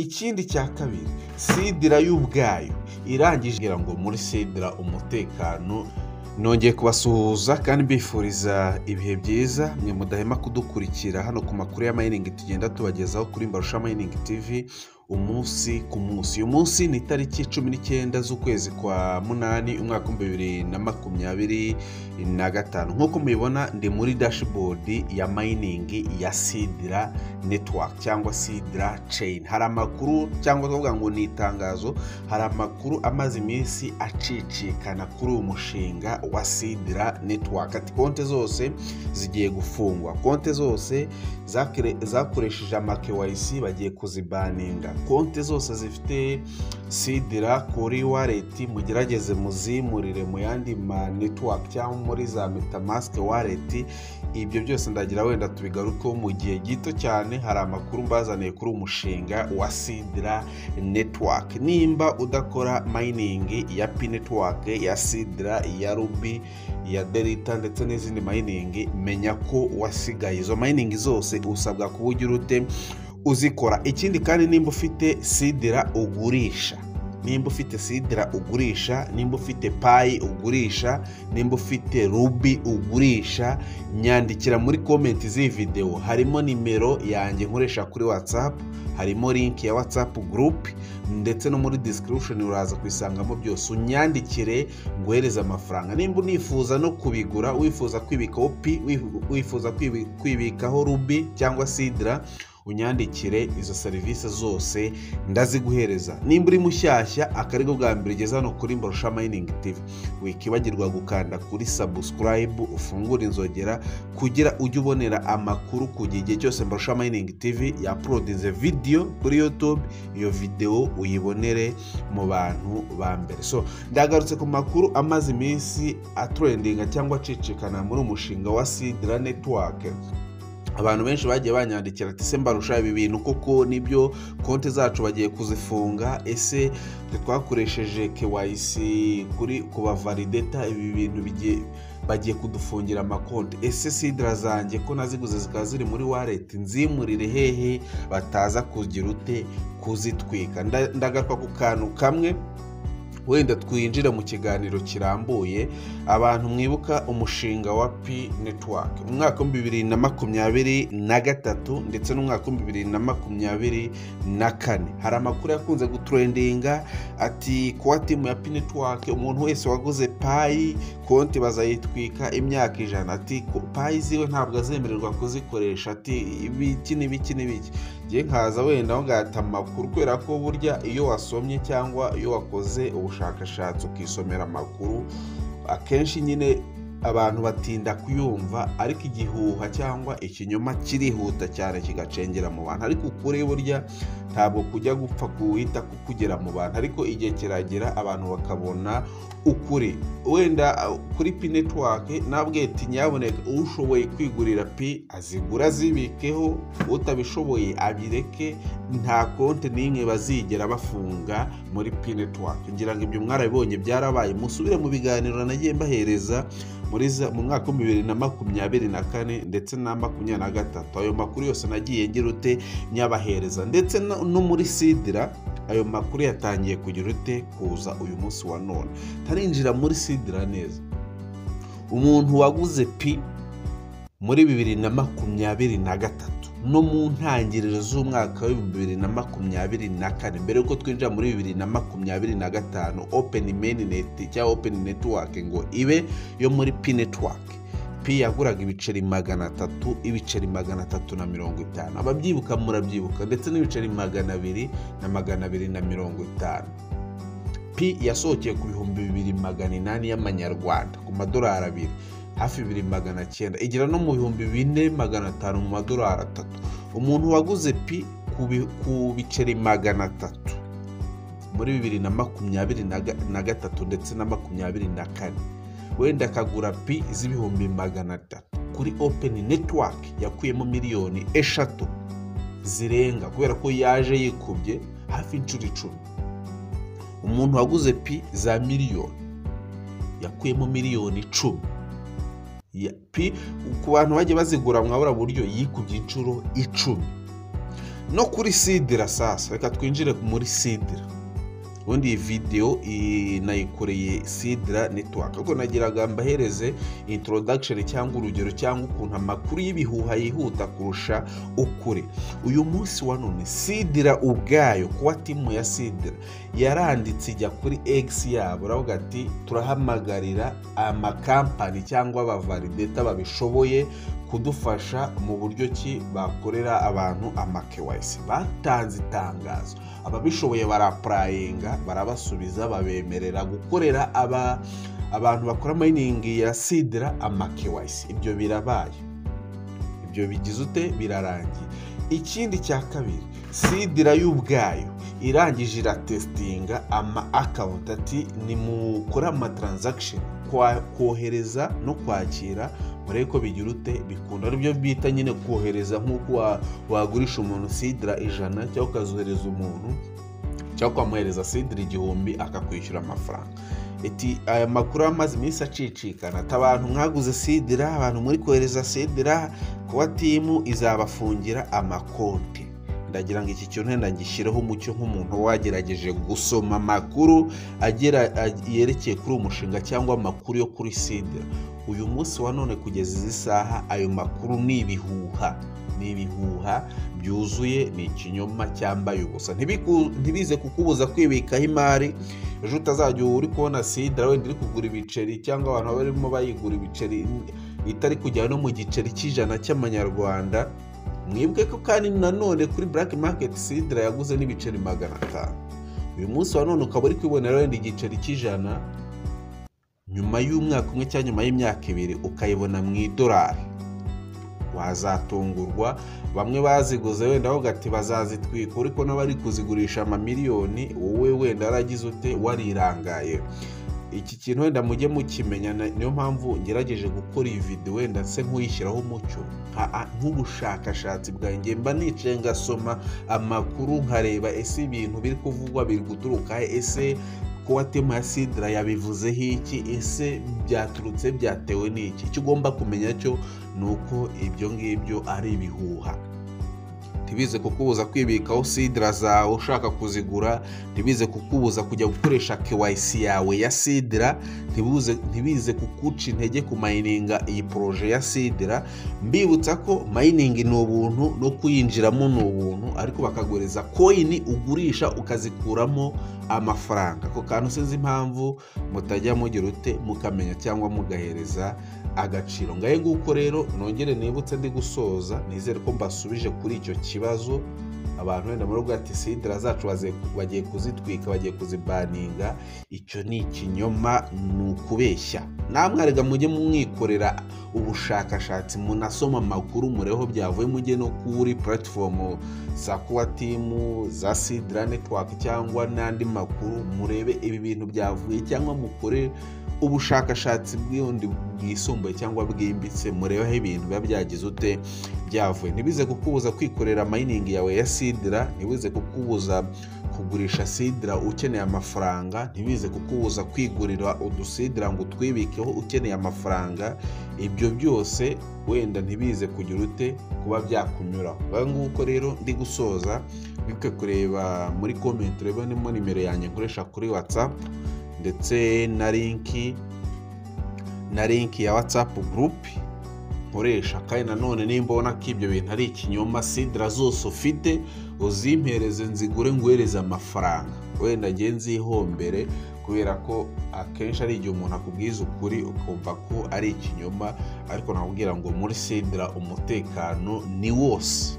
Ikindi cya kabiri, Sidra y'ubwayo irangije ngira ngo muri Sidra umutekano. Nongeye kubasuhuza kandi mbifuriza ibihe byiza, mwe mudahema kudukurikira hano ku makuru ya mining tugenda tubagezaho kuri Mbarusha Mining TV umunsi ku munsi. Uyu munsi ni itariki 19 z'ukwezi kwa munani, umwaka wa 2025. Nk'uko mubibona, ndi muri dashboard ya mining ya Sidra Network cyangwa Sidra Chain. Hari amakuru, cyangwa tuvuga ngo ni itangazo, hari amakuru amaze iminsi acicikana kuri uyu mushinga wa Sidra Network, ati konti zose zigiye gufungwa, konti zose zakoresheje ama KYC bagiye kuzibaninga, konti zose zifite Sidra kuri wallet mugerageze muzimurire mu yandi ma network cyangwa muri za MetaMask wallet. Ibyo byose ndagira wenda tubigarukeho mu gihe gito cyane. Hari amakuru mbazaniye kuri uyu mushinga wa Sidra Network. Nimba udakora mining ya Pi Network, ya Sidra, ya Ruby, ya Delta ndetse n'izindi mining, menya ko wasigaye. Izo mining zose usabwa kuba ugira ute? Uzikora. Ikindi kandi, nimba ufite Sidra ugurisha, nimba ufite Sidra ugurisha, nimba ufite Pi ugurisha, nimba ufite Ruby ugurisha, nyandikira muri comment z'iyi videwo. Harimo nimero yanjye nkoresha kuri WhatsApp, harimo link ya WhatsApp group, ndetse no muri description uraza kuyisangamo byose. Unyandikire nguhereze amafaranga. Nimba unifuza no kubigura, wifuza kwibikaho Pi, wifuza kwibikaho Ruby cyangwa Sidra, unyandikire, izo serivisi zose ndaziguhereza. Nimba uri mushyashya, akarego bwa mbere ugeze hano kuri Mbarusha Mining TV, wikibagirwa gukanda kuri subscribe, ufungure inzogera kugira ujye ubonera amakuru ku gihe. Igihe cyose Mbarusha Mining TV yauploadinze video kuri YouTube, iyo video uyibonere mu bantu ba mbere. So ndagarutse ku makuru amaze iminsi atrendinga cyangwa acicikana muri umushinga wa Sidra Network. Abantu benshi bagiye banyandikira ati: "Se Mbarusha, ibi bintu koko nibyo? Konti zacu bagiye kuzifunga? Ese twe twakoresheje KYC kuri kuba validator, ibi bintu bigiye, bagiye kudufungira amakonti? Ese Sidra zanjye ko naziguze zikaba ziri muri wallet, nzimurire hehe bataza kugira ute? Kuzitwika?" Ndagaruka ku kantu kamwe, wenda twinjire mu kiganiro kirambuye. Abantu mwibuka umushinga wa Pi Network mu mwaka wa 2023 ndetse n'umwaka wa 2024, hari amakuru yakunze gutrendinga ati kuwa team ya Pi Network, umuntu wese waguze Pi, konti bazayitwika imyaka 100, ati Pi ziwe ntabwo azemererwa kuzikoresha, ati ibiki n'ibiki n'ibiki. Ngiye nkaza wenda aho ngahata amakuru, kubera ko burya iyo wasomye cyangwa iyo wakoze ubushakashatsi ukisomera amakuru, akenshi nyine abantu batinda kuyumva, ariko igihuha cyangwa ikinyoma kirihuta cyane kigacengera mu bantu. Ariko ukuri burya ntabwo kujya gupfa kuhita kugera mu bantu, ariko igihe kiragera abantu bakabona ukuri. Wenda kuri Pi Network nabwiye ati: "Nyaboneka, ushoboye kwigurira Pi azigura azibikeho, utabishoboye abireke, nta konti n'imwe bazigera bafunga muri Pi Network." Ngira ngo ibyo mwarabibonye, byarabaye. Musubire mu biganiro nagiye mbahereza mu mwaka wa 2024 ndetse na 23, ayo makuru yose nagiye ngira ute? Nyabahereza. Ndetse no muri Sidra ayo makuru yatangiye kugira ute? Kuza. Uyu munsi wa none tarinjira muri Sidra neza. Umuntu waguze Pi muri 2023 no mu ntangiriro z'umwaka wa 2024, mbere y'uko twinjira muri 2025, open mainnet cyangwa open network ngo ibe yo muri Pi Network, Pi yaguraga ibiceri 300, ibiceri 350, ababyibuka murabyibuka, ndetse n'ibiceri 200 na 250. Pi yasohokeye ku 2800 y'amanyarwanda ku madolari 2, hafi 2900, igera no mu 4500 mu madolari 3. Umuntu waguze Pi ku biceri 300 muri 2023 ndetse na 24, wenda akagura Pi z'ibihumbi 300 kuri open network, yakuyemo miliyoni 3 zirenga, kubera ko yaje yikubye hafi inshuro 10. Umuntu waguze Pi za miliyoni yakuyemo miliyoni 10. Pi ku bantu bagiye bazigura mwabura buryo yikubye inshuro 10. No kuri Sidra sasa, reka twinjire muri Sidra. Ubundi iyi video nayikoreye Sidra Network, ariko nagiraga mbahereze introduction cyangwa urugero cyangwa ukuntu amakuru y'ibihuha yihuta kurusha ukuri. Uyu munsi wa none Sidra ubwayo, kuba team ya Sidra yaranditse ijya kuri X yabo, uravuga ati turahamagarira amakampani cyangwa abavalidator babishoboye kudufasha mu buryo ki bakorera abantu ama KYC. Batanze itangazo, ababishoboye baraapplyinga, barabasubiza, babemerera gukorera abantu bakora mining ya Sidra ama KYC. Ibyo birabaye, ibyo bigize ute, birarangiye. Ikindi cya kabiri, Sidra y'ubwayo irangije iratestinga ama account, ati nimukore ama transaction, kohereza no kwakira, murebe ko bigira ute, bikunda. Aribyo bita nyine kohereza, nk'uko wagurisha umuntu Sidra 100 cyangwa ukazohereza umuntu cyangwa ukamuhereza Sidra 1000 akakwishyura amafaranga. Iti aya makuru amaze iminsi acicikana ati abantu mwaguze Sidra, abantu muri kohereza Sidra, kuba team izabafungira amakonti. Ndagira ngo iki kintu wenda ngishyireho umucyo nk'umuntu wagerageje gusoma amakuru agera yerekeye kuri uyu mushinga cyangwa amakuru yo kuri Sidra. Uyu munsi wa none kugeza izi saha ayo makuru ni ibihuha, ni ibihuha byuzuye, ni ikinyoma cyambaye ubusa. Ntibize kukubuza kwibikaho imari. Ejo utazajya uri kubona Sidra wenda iri kugura ibiceri, cyangwa abantu barimo bayigura ibiceri itari kujya no mu giceri cy'100 cy'amanyarwanda. Mwibwe ko kandi nanone kuri black market Sidra yaguze n'ibiceri 500. Uyu munsi wa none ukaba uri kwibonera wenda igiceri cy'100, nyuma y'umwaka umwe cyangwa nyuma y'imyaka 2 ukayibona mu idolari, wazatungurwa. Bamwe baziguze wenda bavuga ati bazazitwika, ariko n'abari kuzigurisha amamiliyoni, wowe wenda waragize ute, warirangaye. Iki kintu wenda mujye mukimenya, niyo mpamvu ngerageje gukora iyi video wenda se nk'uyishyiraho umucyo nk'ubushakashatsi bwanjye. Mba nicaye ngasoma amakuru, nkareba ese ibintu biri kuvugwa biri guturuka he, ese kuba team ya Sidra yabivuzeho iki, ese byaturutse byatewe n'iki. Icyo ugomba kumenya cyo ni uko ibyo ngibyo ari ibihuha. Ntibize kukubuza kwibikaho Sidra zawe ushaka kuzigura, ntibize kukubuza kujya gukoresha KYC yawe ya Sidra, ntibize kukuca intege kumayininga iyi projet ya Sidra. Mbibutsa ko mining ni ubuntu no kuyinjiramo ni ubuntu, ariko bakaguhereza coin ugurisha ukazikuramo amafaranga. Ako kantu sinzi impamvu mutajya mugira ute mukamenya cyangwa mugahereza agaciro. Ngahe nguko rero nongere nibutse ndi gusoza, nizere ko mbasubije kuri icyo kibazo. Abantu wenda muri ubwo ati Sidra zacu bagiye kuzitwika, bagiye kuzibaninga, icyo ni ikinyoma, ni ukubeshya. Namwe arega mujye mumwikorera ubushakashatsi, munasoma amakuru, mureho byavuye, mujye no kuri platform za Core Team, za Sidra Network cyangwa n'andi makuru, murebe ibi bintu byavuye, cyangwa mukore ubushakashatsi bw'undi bwisumbuye cyangwa bwimbitse, murebe aho ibintu biba byagize ute byavuye. Ntibize kukubuza kwikorera mining yawe ya Sidra, ntibize kukubuza kugurisha Sidra ukeneye amafaranga, ntibize kukubuza kwigurira udusidra ngo utwibikeho ukeneye amafaranga. Ibyo byose wenda ntibize kugira ute kuba byakunyuraho. Ngaho nguko rero ndi gusoza, wibuke kureba muri comment urebemo nimero yanjye nkoresha kuri WhatsApp, ndetse na link ya WhatsApp group nkoresha. Kandi nanone nimba ubona ko ibyo bintu ari ikinyoma, Sidra zose ufite uzimpereze nzigure nguhereze amafaranga, wenda nge nzihombere, kubera ko akenshi ari igihe umuntu akubwiza ukuri ukumva ko ari ikinyoma, ariko nakubwira ngo muri Sidra umutekano ni wose.